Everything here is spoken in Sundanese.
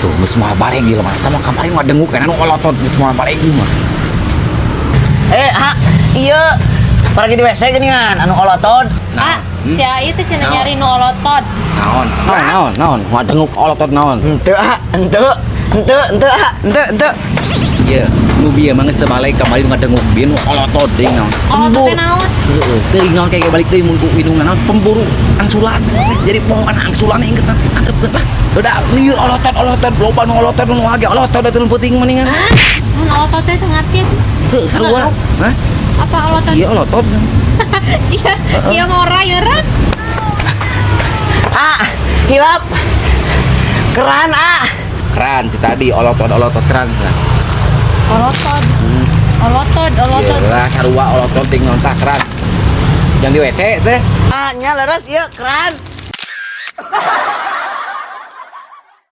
Tuh, geus moal balik ieu mah. Eta mah kamari ngadenguk kana nu olotot, geus moal balik ieu mah. Eh, ah, iya. Paragi di WC geuningan anu olotot. Ah, si Ai teh cenah Naon? Nyari nu olotot. Naon? Naon, naon, naon? Ngadenguk olotot naon? Henteu, ah, henteu. Henteu, henteu, ah, henteu, henteu. Iya, nu bieu mah geus teu balik, kamari nu ngadenguk bieu nu olotot deui naon? Olotot teh naon? Heeh, teuing naon kayak balik deui mun ku indungna naon pemburu angsulan. Jadi poho kana angsulan inget nanti antepkeun lah. Udah lieur olotot olotot loba nu olotot nu age olotot atuh nu penting mendingan. Hah? Naon olotot teh, teu ngarti aku. Heuh, sarua. Hah? Apa olotot? Iya, olotot. Iya, iya ngora ya, Ran. Ah, hilap. Keran, ah. Keran ti tadi olotot olotot keran. Olotot. Olotot, olotot. Iya lah, sarua olotot ting naon tah keran. Yang di WC teh. Ah, nya leres ieu keran.